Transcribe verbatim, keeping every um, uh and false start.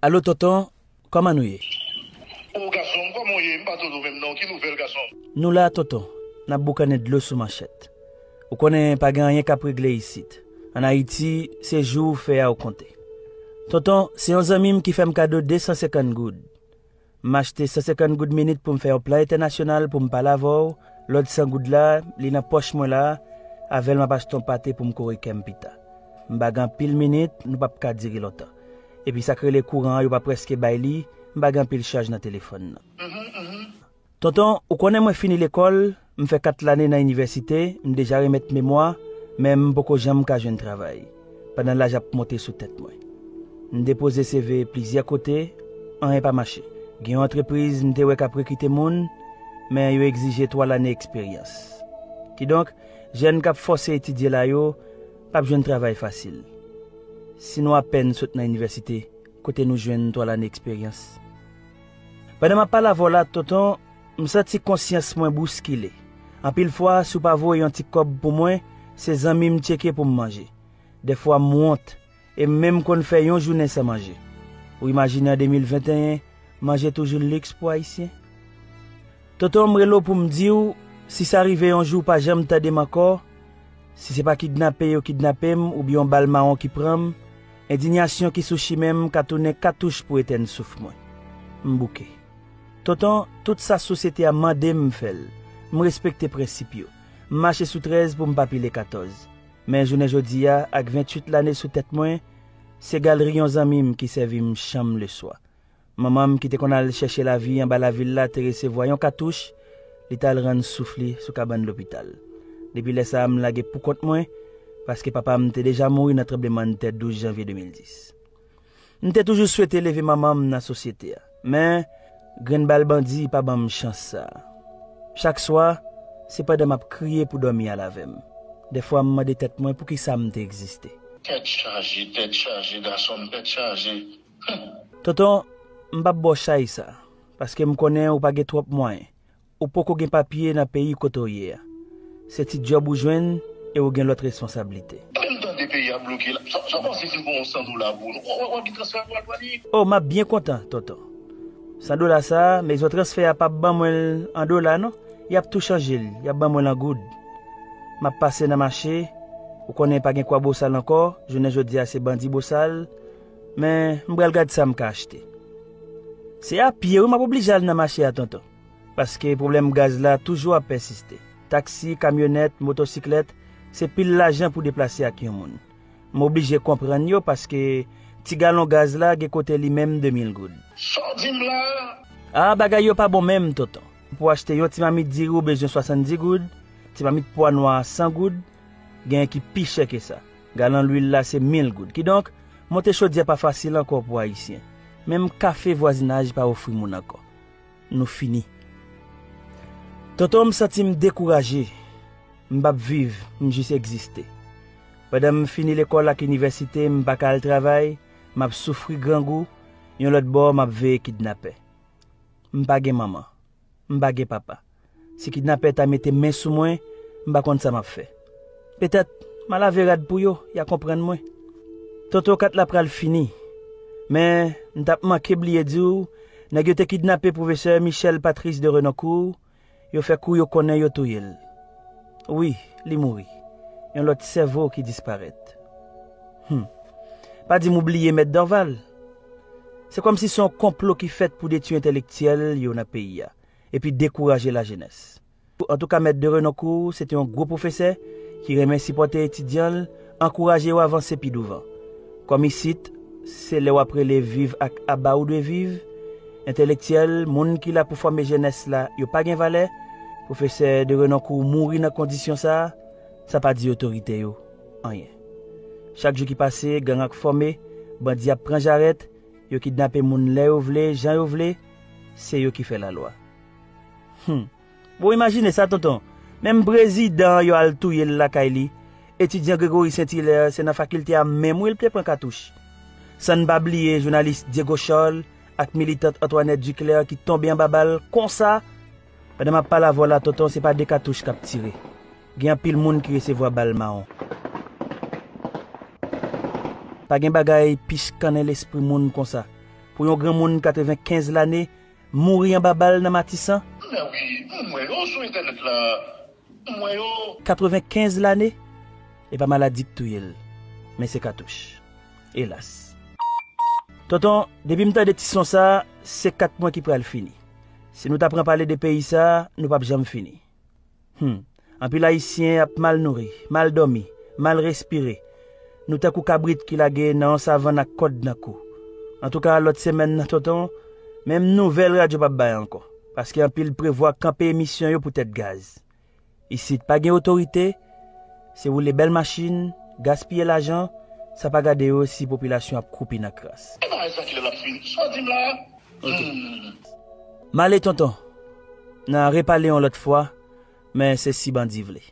Alo, tonton, kòman nou ye? O gason m, kòman w ye? M pa tande w menm non. Ki nouvèl, gason m? Nou la, tonton. N ap boukannen dlo sou manchèt. Ou konnen pa gen anyen k ap regle isit. Ann Ayiti, se jou ou fè a ou konte. Tonton, se yon zanmi m ki fè m kado de san senkant goud. M achte san senkant goud minit pou m fè yon plan entènasyonal pou m pale avè w. Lòt san goud la, li nan pòch mwen la. Avè l, m ap achte yon pate pou m kore kè m pita. M pa gen anpil minit, nou p ap ka dire lontan. Epi sa k rele kouran an, yo pa prèske bay li, m pa gen anpil chaj nan telefòn nan. Tonton, ou konnen mwen fini lekòl, m fè kat lane nan inivèsite, m deja remèt memwa, men m poko janm ka jwenn travay, pandan laj ap monte sou tèt mwen. M depoze C V plizyè kote, anyen pa mache. Gen yon antrepriz m te wè k ap rekite moun, men yo egzije twa lane eksperyans. Kidonk, jèn k ap fòse etidye la yo p ap jwenn travay fasil. Si nou apèn sot nan inivèsite, kote nou jwenn twa lane eksperyans? Pandan m ap pale avè w la, tonton, m santi konsyans mwen bouskile. Anpil fwa, si w pa voye yon ti kòb pou mwen, se zanmi m tcheke pou m manje. Dèfwa, m wont, e m menm konn fè yon jounen san manje. Ou imajine an de mil venteyen, manje toujou liks pou Ayisyen? Tonton, m rele w pou m di w, si sa rive yon jou w pa janm tande m ankò, si se pa kidnape yo kidnape m oubyen yon bal mawon ki pran m, endiyasyon ki sou chimen m ka tounen katouch pou etèn souf mwen. M bouke. Tonton, tout sa sosyete a mande m, m fè l. M respekte prensip yo. M mache sou trèz pou m pa pile katòz. Men jounen jodi a, ak venntuit lane sou tèt mwen, se galri yon zanmi m ki sèvi m chanm leswa. Manman m ki te konn al chèche lavi anba lavil la te resevwa yon katouch, li t al rann souf li sou kabann lopital. Depi lè sa a, m lage poukont mwen, paske papa m te deja mouri nan tranblemanntè douz janvye de mil dis. M te toujou swete leve manman m nan sosyete a, men grenn bal bandi pa ban m chans sa a. Chak swa, se pandan m ap kriye pou dòmi al avè m. Dèfwa, m mande tèt mwen poukisa m te egziste. Tèt chaje, tèt chaje, gason m, tèt chaje. Tonton, m p ap ba w chay sa, paske m konnen ou pa gen twòp mwayen. Ou poko gen papye nan peyi kote w ye a. Se ti djòb ou jwenn e ou gen lòt responsablite. Menm tande peyi a bloke la. Sa, sa w panse si m pran yon san dola pou ou? W, w, w ap gen transfè pou al Dwanik? O, m ap byen kontan, tonton. San dola sa a, mezon transfè a p ap ban mwen l an dola, non. Y ap tou chanje l, y ap ban mwen l an goud. M ap pase nan mache, ou konnen pa gen Kwa Bosal ankò, jounen jodi a se bandi Bosal, men m pral gad sa m ka achte. Se a pye, wi, m ap oblije al nan mache a, tonton. Paske pwoblèm gaz la toujou ap pèsiste. Taksi, kamyonèt, motosiklèt, se pil lajan pou deplase ak yon moun. M oblije konprann yo paske ti galon gaz la gen kote li menm de mil goud. Sa w di m la? A, bagay yo pa bon menm, tonton. Pou achte yon ti mamit diri ou bezwen swasanndis goud, ti mamit pwa nwa a san goud, genyen ki pi chè ke sa. Galon lwil la se mil goud. Kidonk, monte chodyè pa fasil ankò pou Ayisyen. Menm kafe vwazinaj pa ofri moun ankò. Nou fini. Tonton, m santi m dekouraje. M p ap viv, m jis egziste. Pandan m fini lekòl ak inivèsite, m pa ka al travay, m ap soufri grangou, yon lòt bò, m ap veye kidnapè. M pa gen manman. M pa gen papa. Si kidnapè ta mete men sou mwen, m pa konn sa m ap fè. Petèt, m a lave rad pou yo, y a konprann mwen. Tonton, kat la pral fini. Men, m t ap manke bliye di w, nèg yo te kidnape pwofesè Michel Patrice de Renoncourt, yo fè kou yo konnen yo touye l. Wi, li mouri. Yon lòt sèvo ki disparèt. Hum. Pa di m ou bliye Mèt Dorval. Se kòmsi se yon konplo ki fèt pou detwi entèlektyèl yo nan peyi a, epi dekouraje lajenès. Antouka, Mèt de Renoncourt, se te yon gwo pwofesè ki renmen sipòte etidyan l, ankouraje yo avanse pi douvan. Kòm isit, se lè w ap rele viv ak aba ou dwe viv, entèlektyèl, moun ki la pou fòme jenès la, yo pa gen valè, pwofesè de Renoncourt mouri nan kondisyon sa a, sa pa di otorite yo anyen. Chak jou ki pase, gang ap fòme, bandi ap pran jarèt, yo kidnape moun lè yo vle, jan yo vle, se yo ki fè lalwa. Hum. Bon, imajine sa, tonton. Menm prezidan an yo al touye l lakay li. Etidyan Gregory Saint-Hilaire, se nan fakilte a menm wi l te pran katouch. San n pa bliye jounalis Diego Charles ak militant Antoinette Duclair ki tonbe anba bal konsa. Pandan m ap pale avè w la, tonton, se pa de katouch k ap tire. Gen anpil moun ki resevwa bal mawon. Pa gen bagay pi chikannen lespri moun konsa. pou yon granmoun katrevenkenz lane mouri anba bal nan Matisan? Men wi, m wè yo sou entènèt la. M wè yo. Katrevenkenz lane? E pa maladi k touye l, men se katouch. Elas. Tonton, depi m tande ti son sa, se kat mwen ki pral fini. Si nou ta pran pale de peyi sa, nou p ap janm fini. Hmm. Anpil Ayisyen ap mal nouri, mal dòmi, mal respire. Nou tankou kabrit ki lage nan yon savann ak kòd nan kou. Antouka, lòt semèn nan, tonton, menm nouvèl radyo p ap bay ankò. Paske anpil prevwa kanpe emisyon yo poutèt gaz. Isit, pa gen otorite, se woule bèl machin, gaspiye lajan, san pa gade yo si popilasyon ap kwoupi nan kras. E bagay sa kilè l ap fini? Sa w di m la? Ok. Hmm. M ale, tonton. N a repale yon lòt fwa, men se si Bandi vle.